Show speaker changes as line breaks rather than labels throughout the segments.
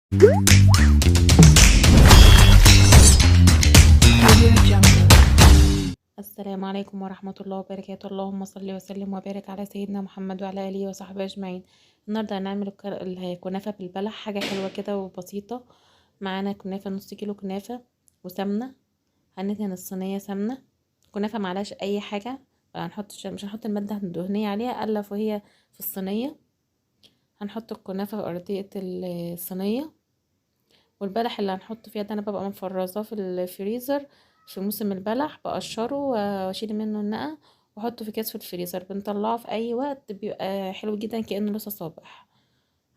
Audio Jungle.
السلام عليكم ورحمة الله وبركاته. اللهم صل وسلم وبارك على سيدنا محمد وعلى آله وصحبه أجمعين. النهاردة هنعمل الكنافة بالبلح، حاجة حلوة كده وبسيطة. معانا كنافة نص كيلو كنافة وسمنة، هندهن الصينية سمنة. كنافة معلهاش أي حاجة، ولا هنحط مش هنحط المادة الدهنية عليها إلا وهي في الصينية. هنحط الكنافة في أرضية الصينية، والبلح اللي هنحط فيها ده أنا ببقى مفرزاه في الفريزر في موسم البلح، بقشره واشيل منه النقع واحطه في كيس في الفريزر، بنطلعه في اي وقت بيبقى حلو جدا كأنه لسه صابح.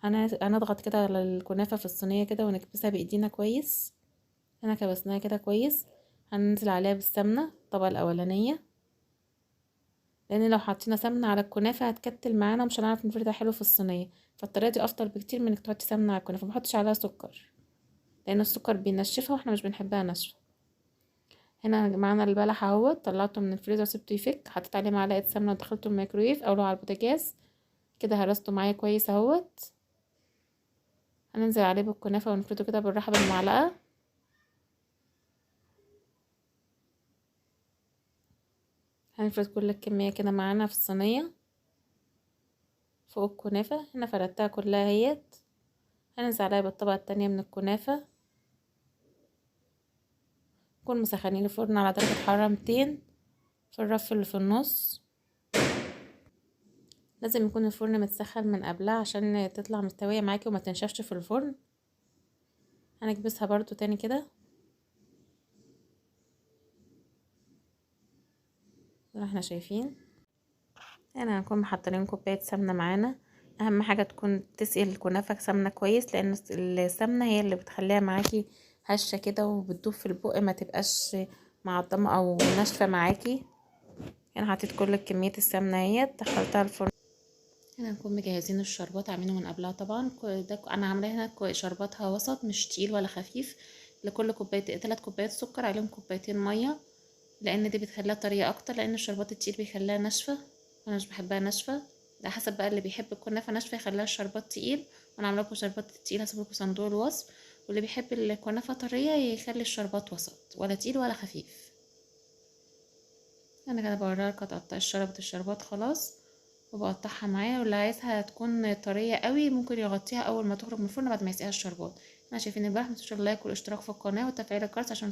هنضغط كده على الكنافة في الصينية كده ونكبسها بايدينا كويس. هنا كبسناها كده كويس، هننزل عليها بالسمنة الطبقة الأولانية، لأن لو حطينا سمنة على الكنافة هتكتل معانا ومش هنعرف نفردها حلو في الصينية. فالطريقة دي أفضل بكتير من إنك تحطي سمنة على الكنافة. ما بحطش عليها سكر لأن السكر بينشفها واحنا مش بنحبها ناشفة. هنا معانا البلح اهوت، طلعته من الفريزر وسبته يفك، حطيت عليه معلقة سمنة ودخلته الميكرويف أو لو على البوتاجاز كده، هرسته معايا كويس اهوت. هننزل عليه بالكنافة ونفرده كده بالراحة بالمعلقة. هنفرد كل الكمية كده معانا في الصينية فوق الكنافة. هنا فردتها كلها اهيت. هننزل عليها بالطبقة التانية من الكنافة. نكون مسخنين الفرن على درجة حرارة 200 في الرف اللي في النص. لازم يكون الفرن متسخن من قبلها عشان تطلع مستوية معاكي وما تنشفش في الفرن. هنكبسها برضو تاني كده زي ما احنا شايفين. هنا هنكون محضرين كوباية سمنة معانا. اهم حاجة تكون تسقي الكنافة سمنة كويس، لان السمنة هي اللي بتخليها معاكي هشة كده وبتدوب في البق، ما تبقاش معضمة او ناشفة معاكي. انا حطيت كل كمية السمنة اهيت، دخلتها الفرن. هنا نكون مجهزين الشربات، عاملينه من قبلها طبعا. ده انا عاملاه هنا شرباتها وسط، مش تقيل ولا خفيف. لكل كوبايه 3 كوبايات سكر عليهم كوبايتين ميه، لان دي بتخليها طريه اكتر، لان الشربات التقيل بيخليها ناشفه، انا مش بحبها ناشفه. ده حسب بقى اللي بيحب الكنافه ناشفه يخليها الشربات تقيل، وانا عامله لكم شربات تقيل، هسيب لكم صندوق الوصف. واللي بيحب الكنافه طريه يخلي الشربات وسط، ولا تقيل ولا خفيف. انا كده بوريها لكم تقطع الشربة الشربات خلاص، وبقطعها معايا. واللي عايزها تكون طريه قوي ممكن يغطيها اول ما تخرج من الفرن بعد ما يسقيها الشربات. احنا شايفين البلح. ما تنسوش اللايك والاشتراك في القناه وتفعيل الجرس عشان